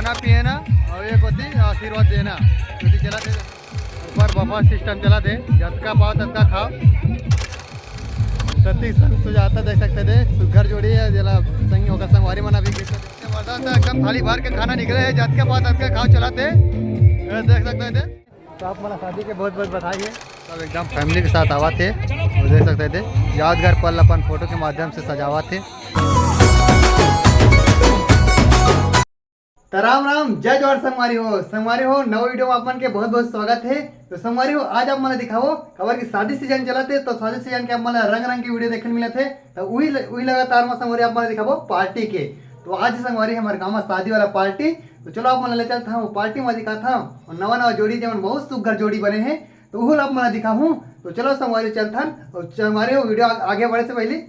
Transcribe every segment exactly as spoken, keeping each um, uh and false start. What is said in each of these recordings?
खाना पिए ना, अउ एक होती आशीर्वाद देना, क्योंकि चला थे ऊपर बफर सिस्टम चला थे, जतका पाओ ततका खाओ। सती संग सुजाता देख सकते थे, सुघर जोड़ी है, जेला संग ओकर संगवारी मन अभी गिफ्ट जबरदस्त है, एकदम थाली भर के खाना निकले है, जतका पाओ ततका खाओ चला थे, ये देख सकते थे। तो आप मन ला शादी के बहुत बहुत बधाई है। सब एकदम फैमिली के साथ आवा थे, तो देख सकते थे यादगार पल अपन फोटो के माध्यम से सजावा थे। तो राम राम, जय जोहार संगवारी हो। संगवारी हो, नवा वीडियो में आप मन के बहुत बहुत स्वागत है। तो संगवारी हो, आज आप मन ला दिखाओ, काबर कि शादी सीजन चलत है, तो शादी सीजन के आप मन ला रंग रंग के वीडियो देखे मिलत है। तो उही ल-, उही लगातार में संगवारी आप मन ला दिखाओ पार्टी के। तो आज संगवारी हमर गांव में शादी वाला पार्टी, तो चलो आप मन ला ले चलत हूँ पार्टी में दिखात हूँ। और नवा नवा जोड़ी, जेमन बहुत सुघर जोड़ी बने हैं, तो उहो ला आप मन ला दिखाहूँ। तो चलो संगवारी चलथन, और संगवारी हो वीडियो आ-, आगे बढ़े से पहले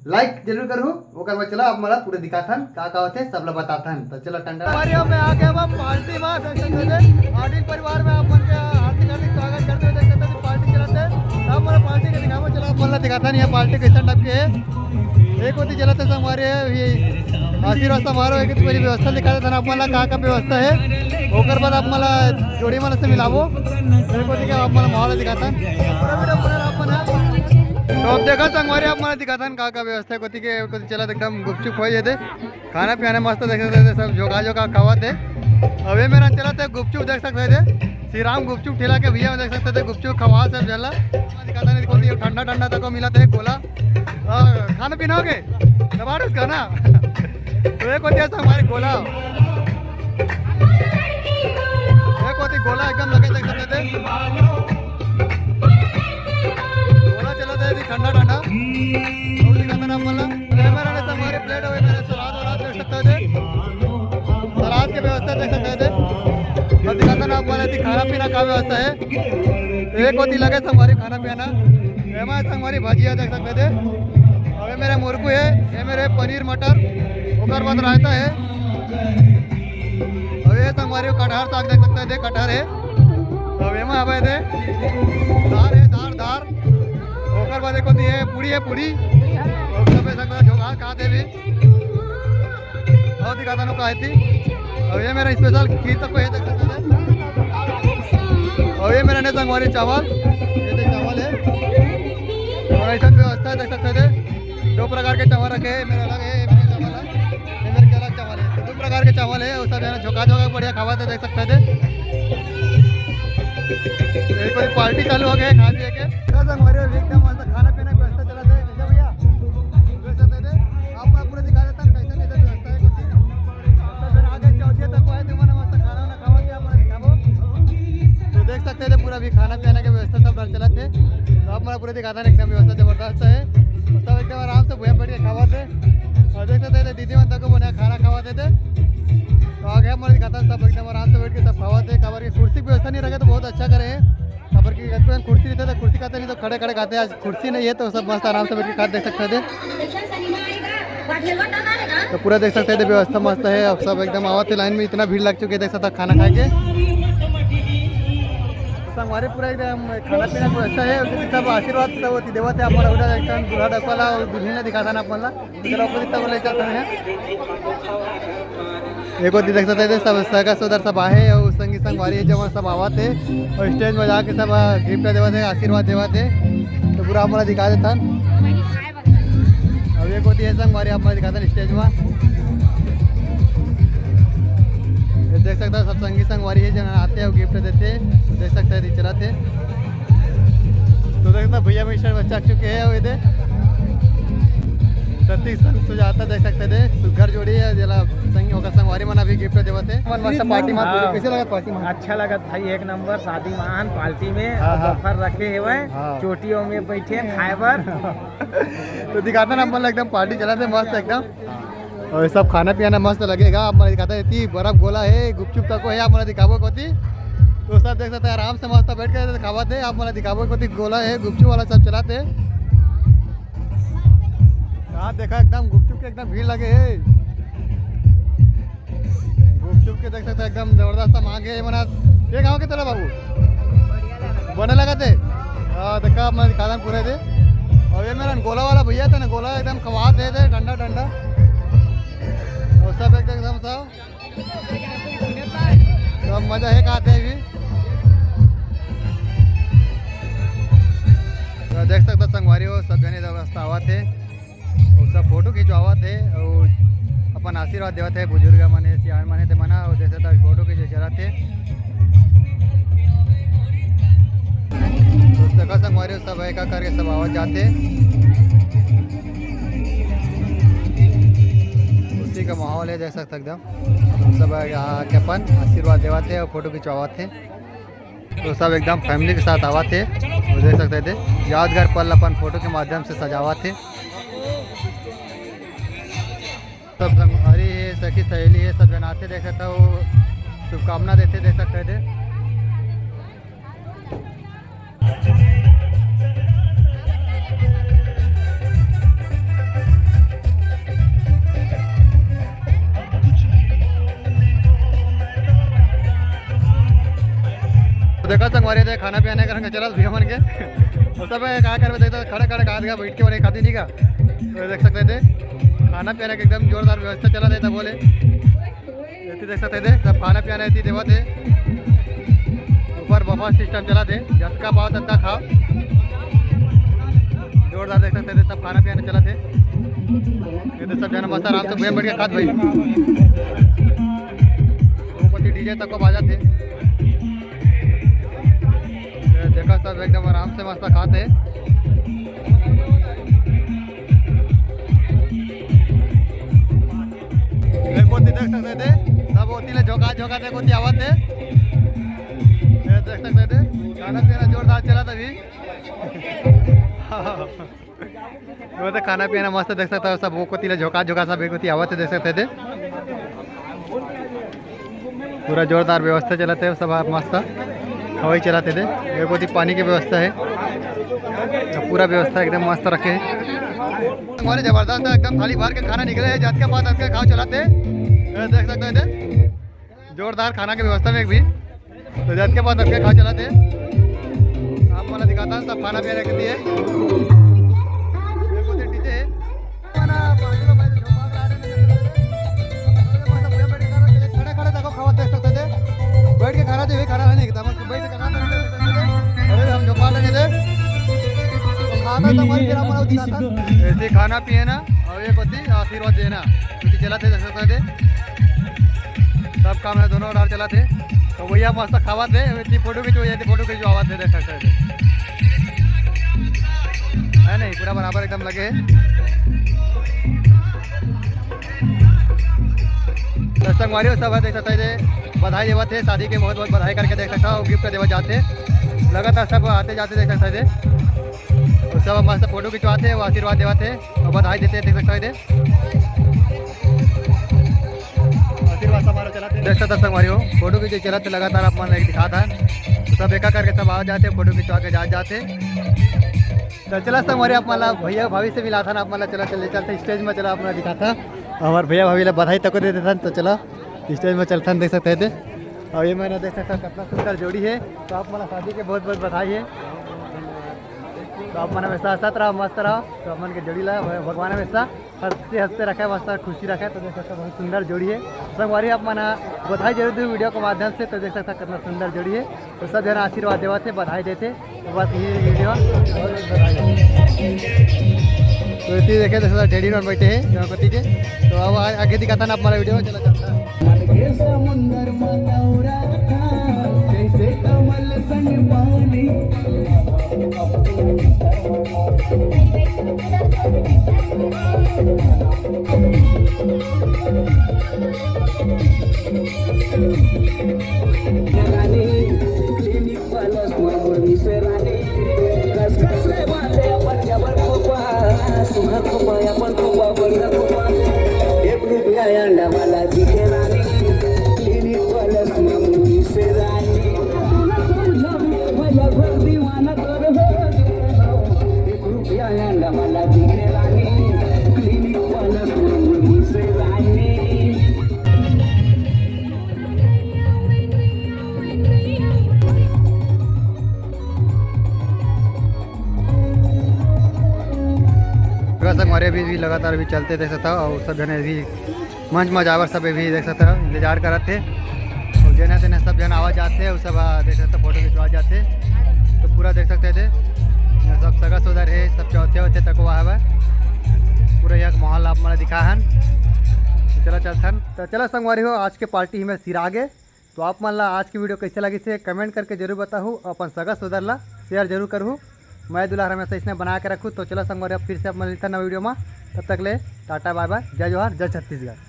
लाइक जरूर करहू, ओकर बाद चलो आप मन ला पूरा दिखाथन, का का होथे सब ला बताथन। तो चलो टंडा। संगवारी हो, मैं आ गया अब पार्टी में, देख सकते थे, आदिल परिवार में आप मन के हार्दिक हार्दिक स्वागत करते हुए देख सकते थे पार्टी चलत है। तो आप मन ला पार्टी के दिखाबो, चलो आप मन ला दिखाथन, ये पार्टी कैसन टाइप के है। एक होती चलत है संगवारी है, ये आशीर्वाद समारोह, एक होती पहली व्यवस्था दिखा देथन आप मन ला, का का व्यवस्था है, ओकर बाद आप मन ला जोड़ी मन से मिलाबो। एक होती के आप मन ला माहौल दिखाथन, पूरा वीडियो पूरा आप मन ला। तो अब देखा संगवारी, आप मन ला दिखाथन का का व्यवस्था है, कोती के कोती चलत एकदम गुपचुप हो जाते, खाना पियाना मस्त देख सकते थे, सब झोका झोका खावा थे। अबे मेरा चलत है गुपचुप देख सकते थे, श्री राम गुपचुप ठेला के भैया देख सकते थे, गुपचुप खवा सब जला। दिखाता नहीं, कोती ठंडा ठंडा तक मिला थे गोला। हाँ, खाना पीना हो गए, दबा दो इसका ना। तो एक होती है हमारे गोला, एक होती गोला एकदम लगे देख सकते थे। गोला चला था यदि ठंडा ठंडा। और दिखाता ना बोला। कैमरा ने हमारे प्लेट अवे मेरे सलाद वलाद देख सकते थे। सलाद के व्यवस्था देख सकते थे। और दिखाता ना बोला यदि खाना पीना का व्यवस्था है। एक होती लगे संगवारी खाना पियाना। एमा संगवारी भजिया देख सकते थे। अबे मेरा मुरकू है, ये मेरे पनीर मटर, ओकर बाद रायता है। अबे संगवारी कटहर साग देख सकते थे, कटहर है। अब एमा हवे दे दार है, दार, दार। ओकर बाद एक होती है पूड़ी है, पूड़ी। ओकर पे संगवारी झोंका खाते भी। बहुत ही ज्यादा नुका है थी। और ये मेरा स्पेशल खीर तो कोई है देख सकते थे। और ये मेरा ने संगवारी चावल, ये देख चावल है। और ऐसा व्यवस्था देख सकते थे, दो प्रकार के चावल रखे हैं। मेरा अलग है, ये मेरा चावल है, ये मेरे के अलग चावल है। तो दो प्रकार के चावल है, वो सब है ना, झोंका झोंका बढ़िया खावा थे देख सकते थे। ये कोई पार्टी चालू हो गई है खा पिए के। बस हमारे एकदम मस्त खाना पीने की व्यवस्था चला थे, कैसे भैया? व्यवस्था दे दे। आप पूरा दिखा देता हूँ, कैसे कैसे व्यवस्था है कुछ। तो फिर आगे चौथे तक आए थे, मैंने मस्त खाना वाना खावा के आप पूरा दिखाबो। तो देख सकते थे पूरा भी खाना पीने की व्यवस्था सब चला थे। तो आप पूरा दिखाता ना, एकदम व्यवस्था जबरदस्त है। सब एकदम आराम से भूया बैठ के खावा थे। और देख सकते थे दीदी मन तक को बना खाना खावा थे। तो आगे हमारे दिखाता सब एकदम आराम से बैठ के सब खावा थे। काबर की कुर्सी की व्यवस्था नहीं रखे तो बहुत अच्छा करे है। काबर की कुर्सी रहते तो कुर्सी खाते, नहीं तो खड़े खड़े खाते। आज कुर्सी नहीं है तो सब मस्त आराम से बैठ के खाते देख सकते थे। तो पूरा देख सकते थे व्यवस्था मस्त है। अब सब एकदम आवत है लाइन में, इतना भीड़ लग चुके है देख सकते खाना खाए के। संगवारी पूरा एकदम खाना पीना व्यवस्था है, क्योंकि सब आशीर्वाद सब होती देवत है। आप मन उधर एकदम दूल्हा डकवाला और दुल्हन दिखाता ना अपन ला। इधर opposite तक ले चलते हैं। एगो दी देख सकते हैं, सब सगा सोदर सब आहे और संगी संगवारी है, जवान सब आवत है और स्टेज में जाके सब गिफ्ट देवत है, आशीर्वाद देवत है। तो पूरा आप मन ला दिखा देता। अब एक होती है संगवारी, आप मन ला दिखाता स्टेज में। ये देख सकते हैं सब संगी संगवारी है, जन आते हैं गिफ्ट देते हैं। देख सकते हैं चलाते। तो देखता भैया मिस्टर बच्चा चुके हैं, वो दे सतीश संग सुजाता देख सकते थे, सुघर जोड़ी है, जेला संग ओकर संगवारी मन अभी गिफ्ट देवत है। मन मस्त पार्टी में हाँ। कैसे लगा पार्टी में? अच्छा लगा भाई, एक नंबर शादी मान पार्टी में हाँ, हाँ। बफर रखे हुए हाँ। चोटियों में बैठे खाए बर। तो दिखाता ना अपन एकदम पार्टी चला थे मस्त एकदम। और सब खाना पियाना मस्त लगेगा। आप मन दिखाता है, इतनी बर्फ गोला है, गुपचुप तक है, आप मन दिखाबो कोती। तो सब देख सकते हैं, आराम से मस्त बैठ के खावा थे। आप मन दिखाबो कोती गोला है, गुपचुप वाला सब चलाते। यार देखा, एकदम गुपचुप के एकदम भीड़ लगे है। गुपचुप के देख सकते हैं, एकदम जबरदस्त मांगे है मना। ये गाँव के तरह बाबू बने लगा थे। हाँ, देखा, आप मन दिखा दें पूरे दे। और ये मेरा गोला वाला भैया था ना, गोला एकदम खवा दे दे, ठंडा ठंडा। और सब एकदम, एकदम सब तो अब मजा हे का आथे अभी। तो देख सकता संगवारी हो, सब जने जबरदस्त आवत हे। अउ सब फोटो खिंचवावत हे अउ अपन आशीर्वाद देवत हे, बुजुर्ग मन हे, सियान मन हे, ते मन ह, अउ जैसे तक फोटो खींचे चलत हे। तो देखा संगवारी हो, सब एक एक करके सब आवत जाते। खुशी का माहौल हे, देख सकते एकदम सब यहाँ के अपन आशीर्वाद देवत हे अउ फोटो खिंचवावत हे। तो सब एकदम फैमिली के साथ आवत हे, तो देख सकते थे यादगार पल अपन फोटो के माध्यम से सजावत हे। सब संगवारी हे, सखी सहेली हे, सब जनाते देख सकते हो, शुभकामना देते देख सकते थे। तो देखा संगवारी, देख खाना पीना करके चलत भैया मन के। तो सब का करबे, देखता खड़े खड़े खात गा, बैठ के बने खाती नहीं का। तो देख सकते थे खाना पीना के एकदम जोरदार व्यवस्था चलत हे, तब बोले एती देख सकते थे सब खाना पीना एती देवत हे। ऊपर बफे सिस्टम चलत हे, जतका पाओ ततका खाओ। जोरदार देख सकते थे सब खाना पीना चलत हे। ये तो सब जना मस्त आराम से भुइयां बैठ के खात भाई। वो पति डीजे तक को बाजत हे। ये देखा सब एकदम आराम से मस्त खात हे। एक ओती देख सकते थे सब ओती ले झोंका झोंका देख ओती आवत हे। ये देख सकते थे खाना पीना जोरदार चलत अभी। वो तो खाना पीना मस्त देख सकता हो, सब वो कोती ले झोंका झोंका सब एक कोती आवत हे, देख सकते थे। पूरा जोरदार व्यवस्था चलत हे, सब आप मस्त हवाई चलत हे दे। एक कोती पानी के व्यवस्था हे, पूरा व्यवस्था एकदम मस्त रखे हे। हमारे जबरदस्त हे, एकदम थाली भर के खाना निकले हे, जतके पास ततके खाव चलत हे, ये देख सकते हो दे। जोरदार खाना के व्यवस्था में एक भी तो जतके पास ततके खाव चलत हे। आप मन ला दिखाता हूँ, सब खाना पीना रख दिए। देखो, ये डीजे हे। खड़े खड़े देखो, खावा देख सकते थे। बैठ के खाना चाहिए, खाना नहीं एकदम बैठ के खाना नहीं। अरे, हम जो खा लेंगे थे। तो खाना तो वही फिर आप मन ला दिखाता हूँ। ऐसे खाना पिए ना, अउ एक होती आशीर्वाद देना। क्योंकि चलत हे, देख सकते थे। सब काम हे, दोनों ओर चलत हे। तो भैया मस्त खावत हे, इतनी फोटो खिंचो, ये फोटो खिंचवावत हे, देख सकते थे। हे नहीं, पूरा बराबर एकदम लगे हे। तो संगवारी हो सब हे, देख सकते थे, बधाई देवत हे, शादी के बहुत बहुत बधाई करके देख सकता हो, गिफ्ट देवत जाते, लगातार सब आते जाते देख सकते थे। तो सब मस्त फोटो खिंचवाते, वो आशीर्वाद देवत हे। अउ बधाई देते देख सकता हो इधर। आशीर्वाद समारोह चलत हे। देख सकता संगवारी हो, फोटो खींचे चलत हे लगातार, आप मन ला दिखात हे। तो सब एका करके सब आ जाते, फोटो खिंचवा के जा जाते। तो चला संगवारी, आप मन ला भैया भाभी से मिलाथन, आप मन ला चला चले चलते स्टेज में, चला आप मन ला दिखाथन। हमार भैया भाभी ला बधाई तको दे देथन, तो चला स्टेज में चलथन, देख सकते हे। अउ ये मन देख सकता कितना सुंदर जोड़ी हे, तो आप मन ला शादी के बहुत बहुत बधाई हे। तो आप मन हमेशा हंसत रहा, मस्त रहा। तो अपन के जोड़ी ला भगवान हमेशा हंसते हंसते रखे, मस्त खुशी रखे। तो देख सकता बहुत सुंदर जोड़ी हे। संगवारी आप मन बधाई जरूर दू वीडियो के माध्यम से। तो देख सकता कितना सुंदर जोड़ी हे। तो सब जना आशीर्वाद देवत हे, बधाई देथे। तो बस ये वीडियो। तो इतनी देखे, देख सकता डैडी मन बैठे हे गणपति के। तो अब आ-, आगे दिखाता ना हमारा वीडियो, चला जाता है। मन के समुंदर में तौरा था, जैसे कमल संग पानी। रानी, क्लिनिक प्लस में मुर्गी से रानी, कस कस रे बाते अपन जबर खोपा, सुहा खोपा अपन खोपा, बढ़िया खोपा। एक रुपया अंडा वाला दिखे रानी, क्लिनिक प्लस में मुर्गी से रानी। भैया भर दीवाना कर हो, एक रुपया अंडा वाला दिखे रानी, क्लिनिक प्लस में मुर्गी से रानी। संगवारी अभी भी लगातार अभी चलते देख सकता हो, अउ सब जने अभी मंच में जावर सब भी देख सकते हो, इंतजार करत हे। और जेन हे तेन हे सब झन आवा जात हे, वो सब, आ, देख सकते हो, फोटो खिंचवा जात हे। तो पूरा देख सकते हो, दे, ये सब सगा सोदर हे, सब चौथे होते तक वो हवय। पूरा यहाँ के माहौल आप मन ला दिखा हन। तो चलो चलथन। तो चलो संगवारी हो, आज के पार्टी ही में सिरा गे। तो आप मन ला आज की वीडियो कैसे लगिस हे, कमेंट करके जरूर बताहू। अपन सगा सोदर ला शेयर जरूर करहू। मैं दुलार हमेशा इसने बना के रखूँ। तो चलो संगवारी, अब फिर से आप मन मिलथन नवा वीडियो में। तब तक ले टाटा, बाय बाय, जय जोहार, जय छत्तीसगढ़।